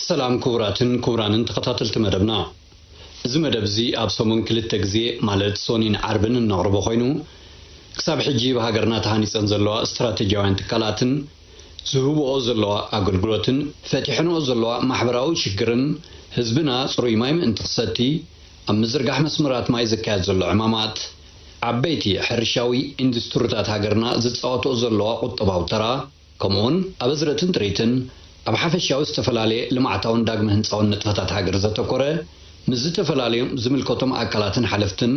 ሰላም ክቡራትን ክቡራንን ተኸታተልቲ መደብና። እዚ መደብ እዚ ኣብ ሰሙን ክልተ ግዜ፣ ማለት ሶኒን ዓርብን እነቕርቦ ኮይኑ፣ ክሳብ ሕጂ ብሃገርና ተሃኒጸን ዘለዋ ስትራተጂያውያን ትካላትን ዝህብኦ ዘለዋ ኣገልግሎትን ፈቲሐንኦ ዘለዋ ማሕበራዊ ሽግርን ህዝብና ጽሩይ ማይ ምእንቲ ክሰቲ ኣብ ምዝርጋሕ መስመራት ማይ ዝካየድ ዘሎ ዕማማት፣ ዓበይቲ ሕርሻዊ ኢንዱስትሪታት ሃገርና ዝጻወትኦ ዘለዋ ቁጠባዊ ተራ፣ ከምኡውን ኣብ ኣዝርእትን ጥሪትን ኣብ ሓፈሻዊ ዝተፈላለየ ልምዓታውን ዳግመ ህንጻውን ንጥፈታት ሃገር ዘተኮረ፣ ምስ ዝተፈላለዩ ዝምልከቶም ኣካላትን ሓለፍትን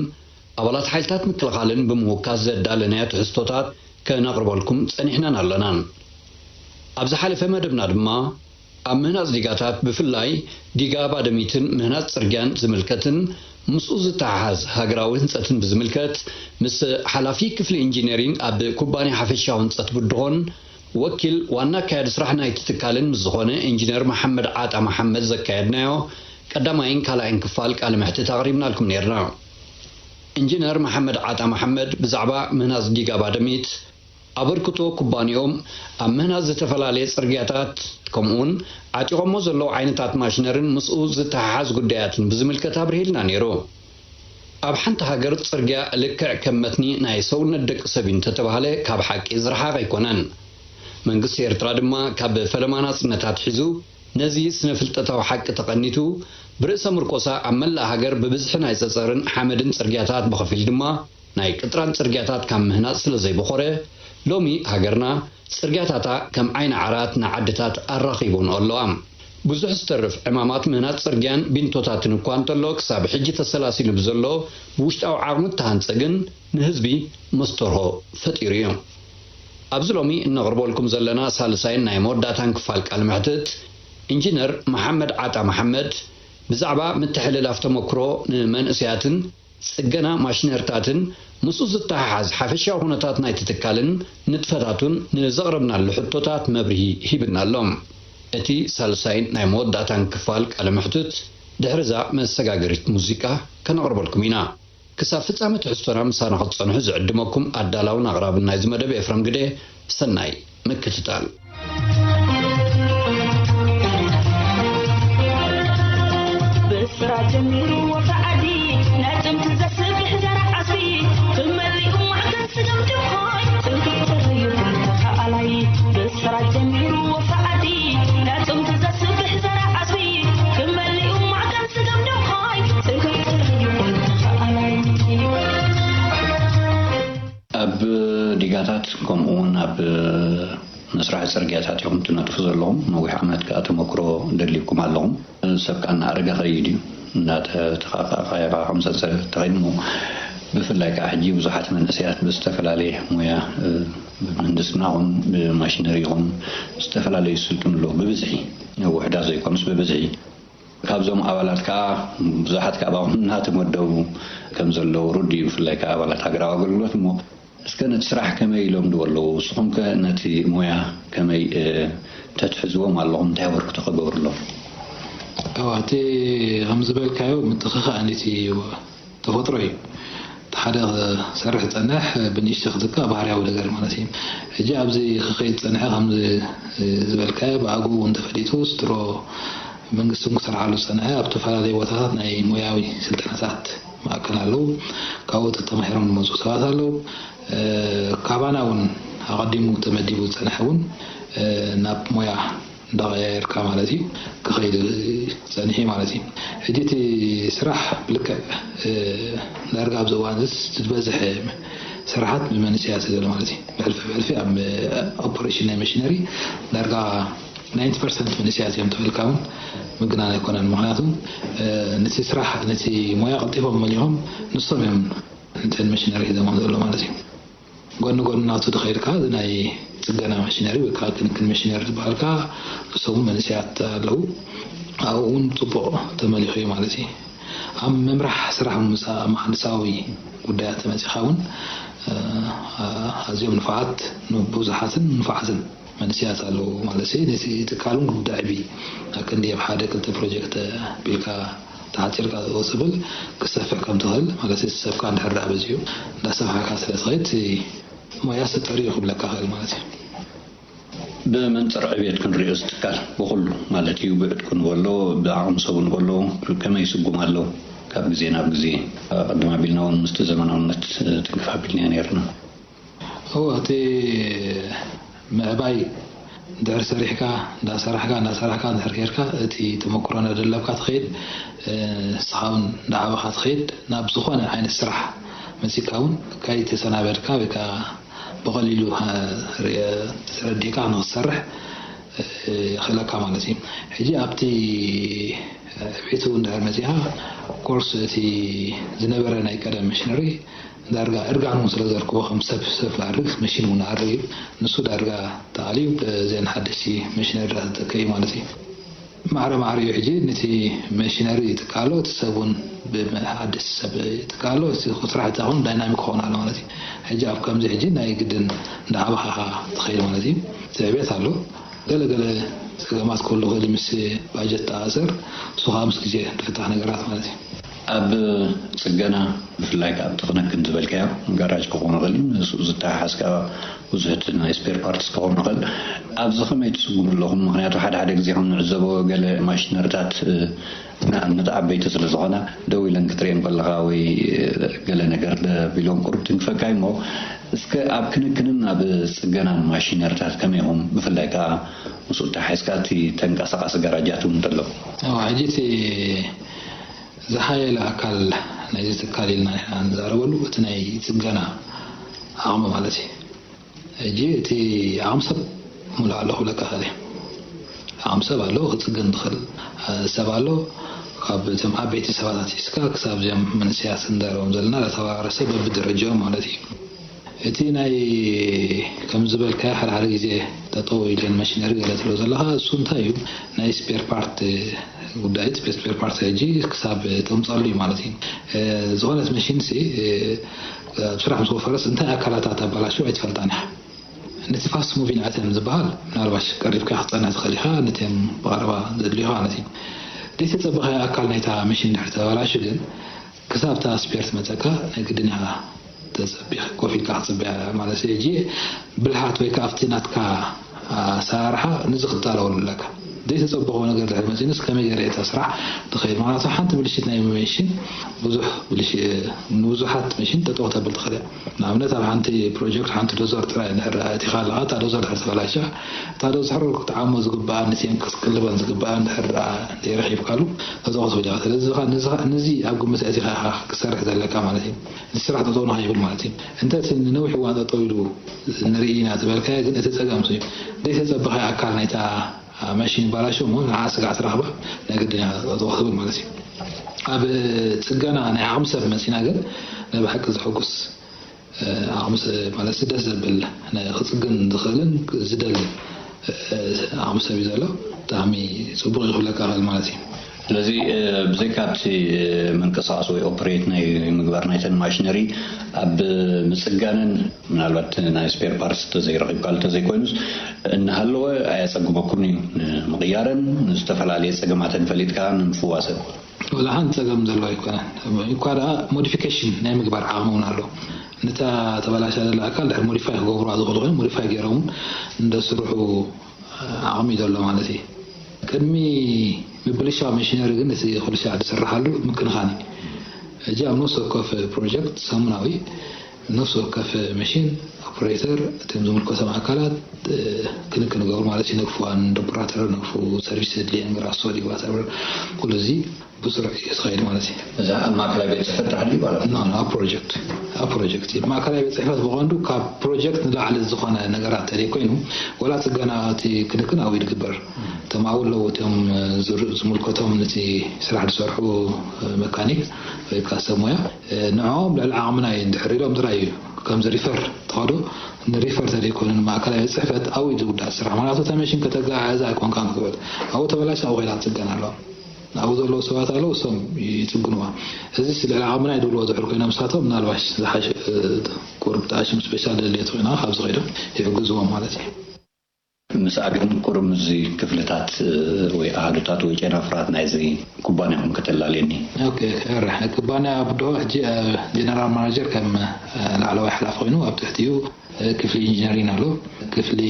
ኣባላት ሓይልታት ምክልኻልን ብምውካስ ዘዳለናዮ ትሕዝቶታት ከነቕርበልኩም ጸኒሕናን ኣለናን። ኣብ ዝሓለፈ መደብና ድማ ኣብ ምህናጽ ዲጋታት፣ ብፍላይ ዲጋ ባደሚትን ምህናጽ ጽርግያን ዝምልከትን ምስኡ ዝተሓሓዝ ሃገራዊ ህንጸትን ብዝምልከት ምስ ሓላፊ ክፍሊ ኢንጂነሪንግ ኣብ ኩባንያ ሓፈሻዊ ህንጸት ብድሆን ወኪል ዋና ኣካያዲ ስራሕ ናይቲ ትካልን ምስ ዝኾነ ኢንጂነር መሓመድ ዓጣ መሓመድ ዘካየድናዮ ቀዳማይን ካልኣይን ክፋል ቃለ መሕትት ኣቕሪብናልኩም ነይርና። ኢንጂነር መሓመድ ዓጣ መሓመድ ብዛዕባ ምህናጽ ዲጋ ባደሚት፣ ኣበርክቶ ኩባንያኦም ኣብ ምህናጽ ዝተፈላለየ ጽርግያታት፣ ከምኡውን ዓጢቖሞ ዘለዉ ዓይነታት ማሽነርን ምስኡ ዝተሓሓዝ ጉዳያትን ብዝምልከት ኣብሪሂልና ነይሩ። ኣብ ሓንቲ ሃገር ጽርግያ ልክዕ ከም መትኒ ናይ ሰውነት ደቂ ሰብ እዩ እንተተባህለ ካብ ሓቂ ዝረሓቐ ኣይኮነን። መንግስቲ ኤርትራ ድማ ካብ ፈለማ ናጽነት ኣትሒዙ ነዚ ስነ ፍልጠታዊ ሓቂ ተቐኒቱ ብርእሰ ምርኮሳ ኣብ መላእ ሃገር ብብዝሒ ናይ ጸጸርን ሓመድን ጽርግያታት ብኸፊል ድማ ናይ ቅጥራን ጽርግያታት ካብ ምህናጽ ስለ ዘይበኾረ፣ ሎሚ ሃገርና ጽርግያታታ ከም ዓይኒ ዓራት ንዓድታት ኣራኺቡንኦ ኣለዋ። ብዙሕ ዝተርፍ ዕማማት ምህናጽ ጽርግያን ቢንቶታትን እኳ እንተሎ፣ ክሳብ ሕጂ ተሰላሲሉ ብዘሎ ብውሽጣዊ ዓቕሚ እተሃንጸ ግን ንህዝቢ መስተርሆ ፈጢሩ እዩ። ኣብዚ ሎሚ እነቕርበልኩም ዘለና ሳልሳይን ናይ መወዳእታን ክፋል ቃለ መሕትት፣ ኢንጂነር መሓመድ ዓጣ መሓመድ ብዛዕባ ምትሕልላፍ ተመክሮ ንመንእሰያትን ጽገና ማሽነርታትን ምስኡ ዝተሓሓዝ ሓፈሻዊ ኩነታት ናይቲ ትካልን ንጥፈታቱን ንዘቕረብናሉ ሕቶታት መብርሂ ሂብና ኣሎ። እቲ ሳልሳይን ናይ መወዳእታን ክፋል ቃለ መሕትት ድሕሪ እዛ መሰጋገሪት ሙዚቃ ከነቕርበልኩም ኢና። ክሳብ ፍጻመ ትሕዝቶና ምሳና ክትጸንሑ ዝዕድመኩም ኣዳላውን ኣቕራብን ናይዚ መደብ ኤፍረም ግደ። ሰናይ ምክትታል። ብስራ ጀሚሩ ወፍሪ ዓዲ፣ ናይ ጥንቲ ዘስብሕ ዘርዓ ዓስቢ፣ ክመሊኡ ማዕከን ስገም ድኾይ፣ ጽንኩር ተረዩ ተኸኣላይ። ብስራ ጀሚሩ ወፍሪ ዓዲ፣ ናይ ጥንቲ ዘስብሕ ዘርዓ ዓስቢ፣ ክመሊኡ ማዕከን ስገም ድኾይ፣ ጽንኩር ተረዩ ተኸኣላይ። ኣብ ዲጋታት ከምኡ እውን ኣብ መስርሒ ጽርግያታት ኢኹም ትነጥፉ ዘለኹም። ነዊሕ ዓመት ከኣ ተመክሮ ደልዩኩም ኣለኹም። ሰብ ከኣ እናኣረገ ኸይድ እዩ። እናተኻፋፋ ይኻ ከም ሰብ ተኸይድ እሞ፣ ብፍላይ ከኣ ሕጂ ብዙሓት መንእሰያት ብዝተፈላለየ ሞያ፣ እ፣ ብምህንድስና ይኹን ብማሽነሪ ይኹን ዝተፈላለዩ ይስልጥኑ ኣለዉ። ብብዝሒ፣ ውሑዳት ዘይኮኑስ ብብዝሒ። ካብዞም ኣባላት ከኣ ብዙሓት ካብ ኣኹም እናተመደቡ ከም ዘለዉ ርዱእ እዩ፣ ብፍላይ ከኣ ኣባላት ሃገራዊ ኣገልግሎት። እሞ እስከ ነቲ ስራሕ ከመይ ኢሎም ድዎ ኣለዉ? ንስኹም ከ ነቲ ሞያ ከመይ፣ እ፣ ተትሕዝዎም ኣለኹም? እንታይ ኣበርክቶ ከገብሩ ኣለዎም? እዋ፣ እቲ ከም ዝበልካዮ ምትኽኻእ ነቲ ተፈጥሮ እዩ። እቲ ሓደ ክሰርሕ ዝጸንሕ ብንእሽቶ ክትካእ ባህርያዊ ነገር ማለት እዩ። ሕጂ ኣብዚ ክኸይድ ዝጸንሐ ከምዚ ዝበልካዮ ብኣግኡ እውን ተፈሊጡ፣ ስድሮ መንግስቲ እውን ክሰርሓሉ ዝጸንሐ ኣብ ዝተፈላለዩ ቦታታት ናይ ሞያዊ ስልጠናታት ማእከል ኣለዉ። ካብኡ ተተማሂሮም ዝመጹ ሰባት ኣለዉ። እ፣ ካባና እውን ኣቐዲሙ ተመዲቡ ዝጸንሐ እውን፣ እ፣ ናብ ሞያ እንዳቐያየርካ ማለት እዩ፣ ክኸይድ ጸኒሑ ማለት እዩ። ሕጂ እቲ ስራሕ ብልክዕ፣ እ፣ ዳርጋ ኣብዚ እዋን እዚ ዝበዝሐ ስራሓት ብመንእሰያት እዩ ዘሎ ማለት እዩ። ብሕልፊ ብሕልፊ ኣብ ኦፐሬሽን ናይ መሽነሪ ዳርጋ ናይንቲ ፐርሰንት መንእሰያት እዮም ተበልካ እውን ምግናን ኣይኮነን። ምኽንያቱ፣ እ፣ ነቲ ስራሕ፣ ነቲ ሞያ ቀልጢፎም መሊኾም ንሶም እዮም ነተን መሽነሪ ሒዞም ዘሎ ማለት እዩ። ጎኒ ጎኒ ናቱ ተኸይድካ፣ እዚ ናይ ጽገና ማሽነሪ ወይ ከዓ ክንክን ማሽነሪ ዝበሃል ከዓ፣ ንሶም መንእሰያት ኣለዉ። ኣብኡ እውን ጽቡቕ ተመሊኹ እዩ ማለት እዩ። ኣብ ምምራሕ ስራሕ ምስ ኣብ መሃንድሳዊ ጉዳያት ተመጺኻ እውን፣ እ፣ ኣዝዮም ንፉዓት፣ ንብዙሓትን ንፉዓትን መንእሰያት ኣለዉ ማለት እዩ። ነቲ ትካል እውን ክጉዳዕ ይብል። ኣክንዲ ኣብ ሓደ ክልተ ፕሮጀክት ቢልካ ተዓጺርካ ዝብል ክሰፍሕ ከም ትኽእል ማለት እዩ። ሰብካ እንድሕር ደኣ በዚሑ እንዳሰፋሕካ ስለ ትኸይድ፣ እቲ ሞያ ሰጠር እዩ ክብለካ ክእል ማለት እዩ። ብመንፅር ዕብየት ክንሪኦ ዝትካል ብኹሉ ማለት እዩ። ብዕጥቁ ንበሎ፣ ብዓቕሚ ሰቡ ንበሎ፣ ከመይ ይስጉም ኣሎ? ካብ ግዜ ናብ ግዜ፣ ቅድም ኣቢልና እውን ምስቲ ዘመናውነት ትንክፍ ኣቢልና ነርና። እዎ፣ እቲ ምዕባይ እንድሕር ሰሪሕካ፣ እንዳሰራሕካ፣ እንዳሰራሕካ እንድሕር ከይድካ፣ እቲ ተመክሮ እንዳደለብካ ትኸይድ፣ እ፣ ንስኻ እውን እንዳዓበኻ ትኸይድ፣ ናብ ዝኾነ ዓይነት ስራሕ መጺእካ እውን ከይተሰናበድካ ወይ ከዓ ብቐሊሉ፣ እ፣ ርእ-፣ ተረዲእካ ንኽትሰርሕ፣ እ፣ የኽእለካ ማለት እዩ። ሕጂ ኣብቲ ዕቤት እውን እንድሕር መጺእካ፣ ኮርስ እቲ ዝነበረ ናይ ቀደም መሽነሪ ዳርጋ እርጋኑ ስለ ዘርክቦ፣ ከም ሰብ፣ ሰብ ክኣርግ፣ መሽን እውን ኣርግ እዩ። ንሱ ዳርጋ ተኣልዩ፣ ብዘን ሓደሽቲ መሽነሪታት ዝተከእ እዩ ማለት እዩ። ማዕረ ማዕረ እዩ። ሕጂ ነቲ መሽነሪ ይትካሎ፣ እቲ ሰብ እውን ብሓደሽቲ ሰብ ይትካሎ፣ እቲ ስራሕ እቲ እውን ዳይናሚክ ክኸውን ኣሎ ማለት እዩ። ሕጂ ኣብ ከምዚ ሕጂ ናይ ግድን እንዳዓበኻ ኢኻ ትኸይድ ማለት እዩ። እቲ ዕቤት ኣሎ። ገለ ገለ ጸገማት ክህሉ ይኽእል እዩ፣ ምስ ባጀት ተኣሳሰር፣ እሱ ኸኣ ምስ ግዜ ዝፍታሕ ነገራት ማለት እዩ። ኣብ ጽገና፣ ብፍላይ ከኣ ኣብቲ ክንክን ዝበልካዮ፣ ጋራጅ ክኸውን ይኽእል እዩ፣ ምስኡ ዝተሓሓዝ ከኣ ብዙሕቲ ናይ ስፔር ፓርትስ ክኸውን ይኽእል። ኣብዚ ከመይ ትስጉሙ ኣለኹም? ምኽንያቱ ሓደ ሓደ ግዜ ከም ንዕዘቦ ገለ ማሽነሪታት፣ እ፣ ንኣብነት ዓበይቲ ስለ ዝኾና ደው ኢለን ክትሪኤን ከለኻ ወይ፣ እ፣ ገለ ነገር ደቢሎም ቁሩብ ትንክፈካ እዩ እሞ፣ እስከ ኣብ ክንክንን ኣብ ጽገናን ማሽነሪታት ከመይ ኢኹም? ብፍላይ ከኣ ምስኡ ተሓሒዝካ እቲ ተንቀሳቓሲ ጋራጃት እውን እንተለኩም። እዎ፣ ሕጂ እቲ ዝሓየለ ኣካል ናይዚ ትካል ኢልና ኢና ንዛረበሉ፣ እቲ ናይ ጽገና ዓቕሚ ማለት እዩ። ሕጂ እቲ ዓቕሚ ሰብ ሙሉእ ኣሎ ክብለካ እኽእል እየ። ዓቕሚ ሰብ ኣሎ፣ ክጽግን ዝኽእል፣ እ፣ ሰብ ኣሎ። ካብ እቶም ዓበይቲ ሰባት ኣትሒዝካ ክሳብ እዚኦም መንእሰያት እንዳረኦም ዘለና፣ ተባራሪ ሰብ በብደረጃኦም ማለት እዩ። እቲ ናይ፣ ከም ዝበልካዮ፣ ሓደ ሓደ ግዜ ጠጠው ኢለን መሽነሪ ገለ ትብሎ ዘለኻ፣ እሱ እንታይ እዩ? ናይ ስፔር ፓርት ጉዳይ፣ ስፔር ፓርት ሕጂ ክሳብ ተምጸሉ እዩ ማለት እዩ። እ፣ ዝኾነት መሽን ሲ፣ እ፣ ኣብ ስራሕ ምስ ወፈረስ እንታይ ኣካላታ ተባላሽው ኣይትፈልጣን ኢኻ። ነቲ ፋስት ሙቪን ኣተም ዝበሃል ምናልባሽ ቀሪብካ ክትጸንሕ ትኽእል ኢኻ፣ ነቲኦም ብቐረባ ዘድልዩኻ ማለት እዩ። ዘይተጸበኻዮ ኣካል ናይታ መሽን ድሕሪ ተባላሹ ግን፣ ክሳብ እታ ስፔር ትመጸካ ናይ ግድን ኢኻ ተጸቢኻ፣ ኮፍ ኢልካ ክትጽበያ ማለት እዩ። ሕጂ ብልሓት ወይ ከኣ ኣብቲ ናትካ ኣሰራርሓ ነዚ ክትዳለወሉ ኣለካ። ዘይተጸበኾ ነገር ድሕሪ መጺኡስ ከመይ ገይረ እየ እታ ስራሕ ትኸይድ? ምኽንያቱ ሓንቲ ብልሽት ናይ መሽን ብዙሕ ብልሽ-፣ ንብዙሓት መሽን ጠጠው ከተብል ትኽእል እያ። ንኣብነት ኣብ ሓንቲ ፕሮጀክት ሓንቲ ዶዘር ጥራይ እንድሕር ኣእቲኻ ኣለኻ፣ እታ ዶዘር ድሕር ተበላሽያ፣ እታ ዶዘር ክትዓሞ ዝግብኣን ንሴን ክትቅልበን ዝግብኣን እንድሕር ደኣ ዘይረኺብካሉ፣ ጠጠው ክትብል ኢኻ። ስለዚ ኸ-፣ ንዚ ኸ-፣ ነዚ ኣብ ግምት ኣእቲኻ ኢኻ ክትሰርሕ ዘለካ ማለት እዩ። እቲ ስራሕ ጠጠው ንኸይብል ማለት እዩ። እንተ እቲ ንነዊሕ እዋን ጠጠው ኢሉ ንርኢ ኢና ዝበልካዮ ግን እቲ ጸገም እሱ እዩ። ዘይተጸበኻዮ ኣካል ናይታ ማሽን ይባላሾ እሞ ንዓ ስጋዕ ትረኽባ ናይ ግድን እያ ጠጠው ክትብል ማለት እዩ። ኣብ ጽገና ናይ ዓቕሚ ሰብ መጺና ግን ናይ ብሓቂ ዘሐጉስ፣ እ፣ ዓቕሚ ሰብ ማለት ደስ ዘብል ናይ ክጽግን ዝኽእልን ዝደልን፣ እ፣ ዓቕሚ ሰብ እዩ ዘሎ። ብጣዕሚ ጽቡቕ እዩ ክብለካ እኽእል ማለት እዩ። ስለዚ፣ እ፣ ብዘይካ ኣብቲ፣ እ፣ ምንቅስቓስ ወይ ኦፕሬት ናይ ምግባር ናይተን ማሽነሪ፣ ኣብ ምጽጋንን ምናልባት ናይ ስፔር ፓርትስ ተዘይረኺብካሉ ተዘይኮይኑስ፣ እናሃለወ ኣየጸግመኩምን እዩ። ንምቕያረን ንዝተፈላለየ ጸገማተን ፈሊጥካ ንምፍዋሰን። ወላ ሓንቲ ጸገም ዘሎ ኣይኮነን። እኳ ደኣ ሞዲፊኬሽን ናይ ምግባር ዓቕሚ እውን ኣሎ። ነታ ተበላሻ ዘላ ኣካል ድሕሪ ሞዲፋይ ክገብሩዋ ዝኽእሉ ኮይኖም ሞዲፋይ ገይሮም እውን እንደ ስርሑ ዓቕሚ እዩ ዘሎ ማለት እዩ። ቅድሚ ምብልሻው መሽነሪ ግን እቲ ኩሉ ሻዕ ዝስርሓሉ ምክንኻን እዩ። ሕጂ ኣብ ነፍሲ ወከፍ ፕሮጀክት ሰሙናዊ ነፍሲ ወከፍ መሽን ኦፕሬተር፣ እቶም ዝምልከቶም ኣካላት፣ እ፣ ክንክን ይገብሩ ማለት እዩ። ነግፍዋን ዶፕራተር ነግፉ፣ ሰርቪስ ዘድልየን ግራሶ ድዩ ዋተቨር፣ ኩሉ እዚ ብስሩዕ እዩ ዝኸይድ ማለት እዩ። እዛ ኣብ ማእከላይ ቤት ጽሕፈት ጥራሕ ድዩ ማለት እዩ? ኖ፣ ኖ፣ ኣብ ፕሮጀክት፣ ኣብ ፕሮጀክት እዩ። ማእከላይ ቤት ጽሕፈት ብቐንዱ ካብ ፕሮጀክት ንላዕሊ ዝኾነ ነገራት ተደይ ኮይኑ፣ ወላ ጽገና እቲ ክንክን ኣብኡ ይግበር። እቶም ኣብኡ ኣለዉ፣ እቶም ዝር-፣ ዝምልከቶም ነቲ ስራሕ ዝሰርሑ መካኒክ ወይ ከዓ ሰብ ሞያ፣ ንዕኦም ልዕሊ ዓቕምና እዩ እንድሕር ኢሎም ጥራይ እዩ ከምዚ ሪፈር ተኸዶ ንሪፈር ተደይኮነ ንማእከላይ ቤት ጽሕፈት ኣብኡ እዩ ዝውዳእ ስራሕ። ምክንያቱ እታ መሽን ከተጋዓዕዛ ኣይኮንካን ክትብል። ኣብኡ ተበላሽ ኣብኡ ኮይና ክትጽገን ኣለዋ። ኣብኡ ዘለዉ ሰባት ኣለዉ፣ እሶም ይጽግንዋ። እዚ ልዕሊ ዓቕምና እዩ ዝብልዎ ድሕር ኮይኖም ንሳቶም ምናልባሽ ዝሓሸ፣ እ፣ ቁሩብ ጣሽም ስፔሻል ደልየት ኮይና ካብዚ ከይዶም ይሕግዝዎም ማለት እዩ። ምስኣ ግን ቁሩብ ምስዚ ክፍልታት ወይ ኣሃዱታት ወይ ጨናፍራት ናይዚ ኩባንያኹም ከተላልየኒ። ኦኬ። ኩባንያ ብድሆ ሕጂ ጀነራል ማናጀር ከም ላዕለዋይ ሓላፊ ኮይኑ፣ ኣብ ትሕቲኡ ክፍሊ ኢንጂነሪን ኣሎ፣ ክፍሊ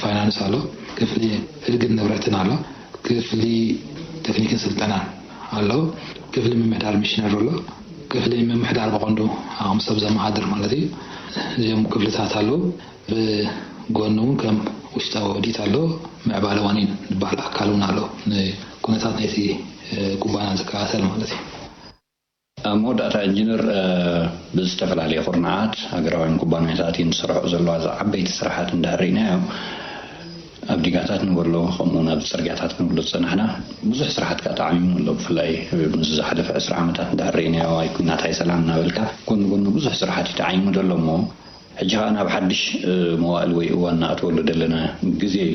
ፋይናንስ ኣሎ፣ ክፍሊ ህግን ንብረትን ኣሎ፣ ክፍሊ ቴክኒክን ስልጠናን ኣሎ፣ ክፍሊ ምምሕዳር ሚሽነር ኣሎ፣ ክፍሊ ምምሕዳር ብቐንዱ ኣቕሚ ሰብ ዘመሃድር ማለት እዩ። እዚኦም ክፍልታት ኣለዉ። ብጎኒ እውን ከም ውሽጣዊ ኦዲት ኣሎ፣ ምዕባለ ዋኒን ዝበሃል ኣካል እውን ኣሎ፣ ንኩነታት ናይቲ ኩባንያ ዝከታተል ማለት እዩ። ኣብ መወዳእታ ኢንጂነር፣ ብዝተፈላለየ ኩርናዓት ሃገራውያን ኩባንያታት እየን ዝሰርሖ ዘለዋ። እዛ ዓበይቲ ስራሓት እንድሕር ርኢናዮ፣ ኣብ ዲጋታት ንበሎ ከምኡ እውን ኣብ ፅርግያታት ክንብሎ ዝፀናሕና ብዙሕ ስራሓት ከዓ ተዓሚሙ ኣሎ። ብፍላይ ምስዚ ዝሓለፈ ዕስራ ዓመታት እንድሕር ርኢናዮ፣ ኣይ ኩናት ኣይ ሰላም እናበልካ ጎኒ ጎኒ ብዙሕ ስራሓት እዩ ተዓሚሙ ዘሎ እሞ ሕጂ ከዓ ናብ ሓድሽ መዋእል ወይ እዋን እናኣትወሉ ዘለና ግዜ እዩ።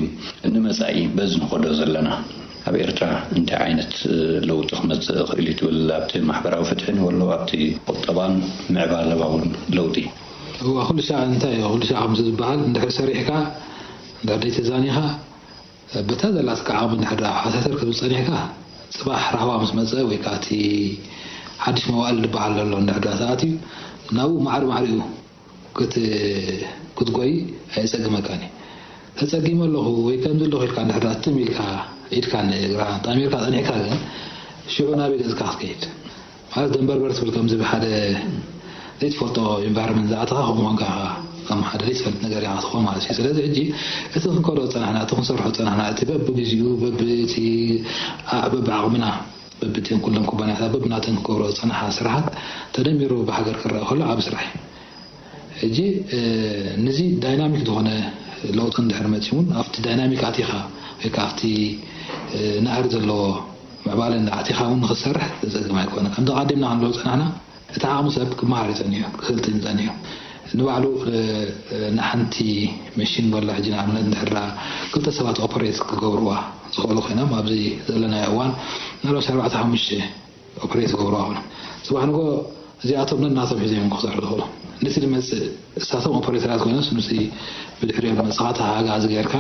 ንመፃኢ በዚ ንኸዶ ዘለና ኣብ ኤርትራ እንታይ ዓይነት ለውጢ ክመፅእ ይኽእል እዩ ትብል? ኣብቲ ማሕበራዊ ፍትሒ ንበሎ ኣብቲ ቁጠባን ምዕባለባውን ለውጢ። እዋ ኩሉ ሻዕ እንታይ እዩ ኩሉ ሻዕ ከምዚ ዝበሃል እንድሕር ሰሪሕካ እንድሕር ደይተዛኒኻ በታ ዘላትካ ዓቕሚ እንድሕር ደኣ ሓሳተር ክብል ጸኒሕካ ጽባሕ ራህዋ ምስ መጸ ወይ ከዓ እቲ ሓድሽ መዋእል ዝበሃል ዘሎ እንድሕር ደኣ ተኣትዩ ናብኡ ማዕሪ ማዕሪኡ ክትጎይ ኣየጸግመካን እዩ። ተጸጊመ ኣለኹ ወይ ከምዚ ኣለኹ ኢልካ እንድሕር ትም ኢልካ ኢድካ ንእግራ ጣሚርካ ጸኒሕካ ግን ሽዑ ናበይ ገጽካ ክትከይድ? ማለት ደንበርበር ትብል ከምዚ ብሓደ ዘይትፈልጦ environment ዝኣተኻ ከምኡ ኮንካ ኢኻ ከም ሓደ ዘይትፈልጥ ነገር ኢኻ ትኾን ማለት እዩ። ስለዚ ሕጂ እቲ ክንከዶ ዝጸናሕና እቲ ክንሰርሖ ዝጸናሕና እቲ በብግዚኡ በብእቲ በብዓቕምና በብእቲን ኩለን ኩባንያታት በብናተን ክገብሮ ዝጸናሓ ስራሓት ተደሚሩ ብሃገር ክረኣ ከሎ ዓቢ ስራሕ እዩ። ሕጂ ንዚ dynamic ዝኾነ ለውጢ እንድሕር መፂ እውን ኣብቲ dynamic ኣቲኻ ወይ ከዓ ኣብቲ ናእሪ ዘለዎ ምዕባለ እንዳ ኣቲኻ እውን ንክትሰርሕ ዘፀግም ኣይኮነ። ከምዚ ቀዲምና ክንብሎ ዝፀናሕና እቲ ዓቕሚ ሰብ ክመሃር እዩ ፀኒሑ፣ ክስልጥን እዩ ፀኒሑ። ንባዕሉ ንሓንቲ መሽን በላ ሕጂ ንኣብነት እንድሕር ክልተ ሰባት ኦፐሬት ክገብርዋ ዝኽእሉ ኮይኖም ኣብዚ ዘለናዮ እዋን ምናልባሽ ኣርባዕተ ሓሙሽተ ኦፕሬት ዝገብሩ ኣኹሉ። ጽባሕ ንጎ እዚኣቶም ነናቶም ሒዞም እዮም ክሰርሑ ዝኽእሉ። ነቲ ዝመጽእ እሳቶም ኦፕሬተራት ኮይኖስ ምስ ብድሕሪኦም መጽኻ ተሓጋጋዚ ጌርካ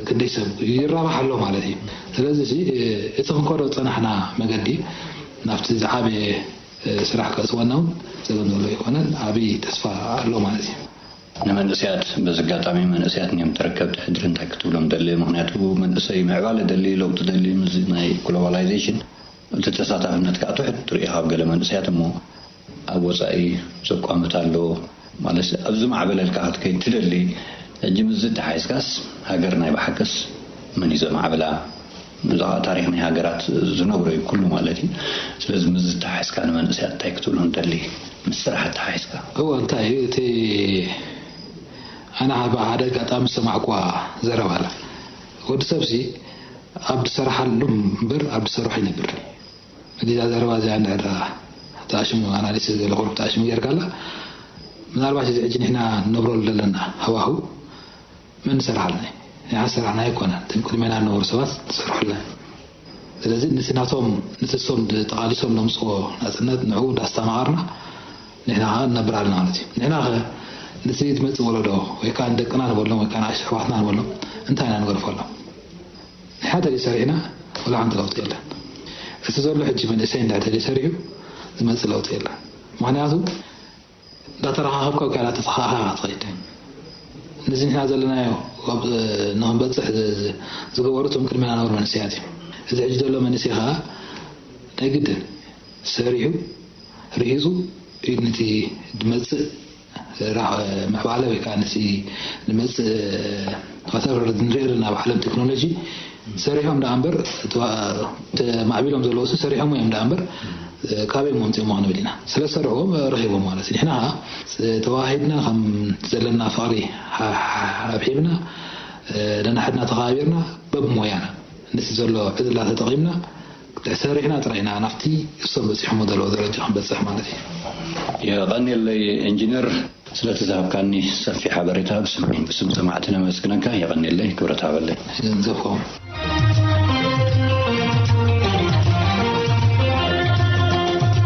ክንደይ ሰብ ይራባሕ ኣሎ ማለት እዩ። ስለዚ እዚ እቲ ክንከዶ ዝጸናሕና መገዲ ናብቲ ዝዓበየ ስራሕ ከእትወና እውን ጸገም ዘሎ ኣይኮነን። ዓብዪ ተስፋ ኣሎ ማለት እዩ። ንመንእሰያት በዚ ኣጋጣሚ መንእሰያት ንዮም ተረከብቲ ሕድሪ እንታይ ክትብሎም ደሊ? ምክንያቱ መንእሰይ ምዕባለ ደሊ፣ ለውጢ ደሊ፣ ምስዚ ናይ ግሎባላይዜሽን እቲ ተሳታፍነት ከዓ ትሑት ትርኢ ካብ ገለ መንእሰያት እሞ ኣብ ወፃኢ ዘቋምት ኣሎ ማለት ኣብዚ ማዕበለ ኢልካ ክትከይድ ትደሊ። ሕጂ ምስዚ ተሓይዝካስ ሃገር ናይ ብሓቅስ መን እዩ ዘማዕብላ? እዚ ከዓ ታሪክ ናይ ሃገራት ዝነግሮ እዩ ኩሉ ማለት እዩ። ስለዚ ምስዚ ተሓይዝካ ንመንእሰያት እንታይ ክትብሎም ደሊ? ምስ ስራሕ ኣተሓሒዝካ። እወ እንታይ እዩ እቲ ኣነ ሓደ ኣጋጣሚ ዝሰማዕኩዋ ዘረባ ኣላ። ወዲ ሰብሲ ኣብ ዝሰርሓሉ እምበር ኣብ ዝሰርሖ ይነብር። እዛ ዘረባ እዚኣ እንድሕር ተኣሽሙ ኣናሊሲስ ገለ ቁሩብ ተኣሽሙ ጌርካላ ምናልባት እዚ ሕጂ ንሕና ንነብረሉ ዘለና ሃዋህው መን ዝሰርሓልና እዩ? ንዓ ዝሰራሕናዮ ኣይኮነን። እቶም ቅድሜና ዝነበሩ ሰባት ዝሰርሑልና እዮም። ስለዚ ነቲ ናቶም ነቲ እሶም ተቓሊሶም ዘምፅዎ ናፅነት ንዕኡ እንዳስተማቐርና ንሕና ከዓ ንነብር ኣለና ማለት እዩ። ንሕና ኸ ነቲ ዝመፅእ ወለዶ ወይ ከዓ ንደቅና ንበሎም ወይ ከዓ ንኣሽቱ ኣሕዋትና ንበሎም እንታይ ኢና ንገድፈሎም? ንሕና ተዘይሰሪሕና ወላ ሓንቲ ለውጢ የለን። እቲ ዘሎ ሕጂ መንእሰይ እንድሕር ተዘይሰሪሑ ዝመፅእ ለውጢ የለን። ምክንያቱ እንዳተረኻኸብካ ወይ ከዓ እንዳተተኻእኻ ኢኻ ትኸይድ። ነዚ ንሕና ዘለናዮ ንክንበፅሕ ዝገበሩ እቶም ቅድሜና ዝነበሩ መንእሰያት እዮም። እዚ ሕጂ ዘሎ መንእሰይ ከዓ ናይ ግድን ሰሪሑ ርሂፁ እዩ ነቲ ዝመፅእ ምዕባለ ወይ ከዓ ነቲ ዝመፅእ whatever ንሪኦ ዘለና ኣብ ዓለም ቴክኖሎጂ ሰሪሖም ደኣ እምበር ማዕቢሎም ዘለዉ ሰሪሖም እዮም ደኣ እምበር ካበይ መምፅኦም ክንብል ኢና። ስለ ዝሰርሕዎም ረኺቦም ማለት እዩ። ንሕና ከዓ ተዋሂድና ከም ዘለና ፍቕሪ ኣብሒብና ነናሕድና ተኸባቢርና በብሞያና ነቲ ዘሎ ዕድላ ተጠቒምና ሰሪሕና ጥራይ ኢና ናብቲ እሶም በፂሖሞ ዘለዉ ደረጃ ክንበፅሕ ማለት እዩ። የቐንየለይ ኢንጂነር ስለቲ ዝሃብካኒ ሰፊሕ ሓበሬታ ብስምዒን ብስም ሰማዕቲ ነመስግነካ። የቐንየለይ ክብረት ሃበለይ። ገንዘብኩም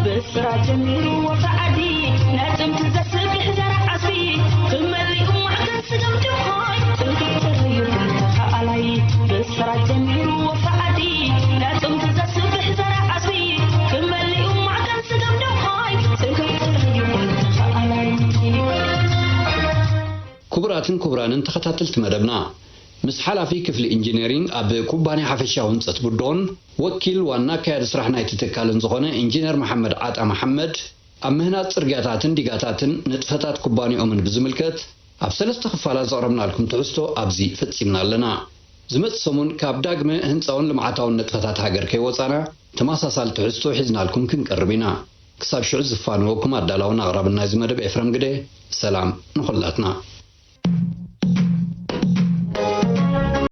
ብስራ ጀሚሩ ወፍሪ ዓዲ ናይ ጥንቲ ዘስብሕ ዘርኢ ዓስቢ ክመሊኡ ማዕከን ስገም ድኾይ ጥንቅቕ ተረይሩ ክቡራትን ክቡራንን ተኸታተልቲ መደብና፣ ምስ ሓላፊ ክፍሊ ኢንጂነሪንግ ኣብ ኩባንያ ሓፈሻዊ ህንጸት ቡዶን ወኪል ዋና ኣካያዲ ስራሕ ናይቲ ትካልን ዝኾነ ኢንጂነር መሓመድ ዓጣ መሓመድ፣ ኣብ ምህናጽ ጽርግያታትን ዲጋታትን ንጥፈታት ኩባንያኦምን ብዝምልከት ኣብ ሰለስተ ክፋላት ዘቕረብናልኩም ትሕዝቶ ኣብዚ ፈጺምና ኣለና። ዝመጽእ ሰሙን ካብ ዳግመ ህንጻውን ልምዓታውን ንጥፈታት ሃገር ከይወጻና፣ ተመሳሳሊ ትሕዝቶ ሒዝናልኩም ክንቀርብ ኢና። ክሳብ ሽዑ ዝፋንወኩም ኣዳላውን ኣቕራብን ናይዚ መደብ ኤፍረም ግደ፣ ሰላም ንኹላትና።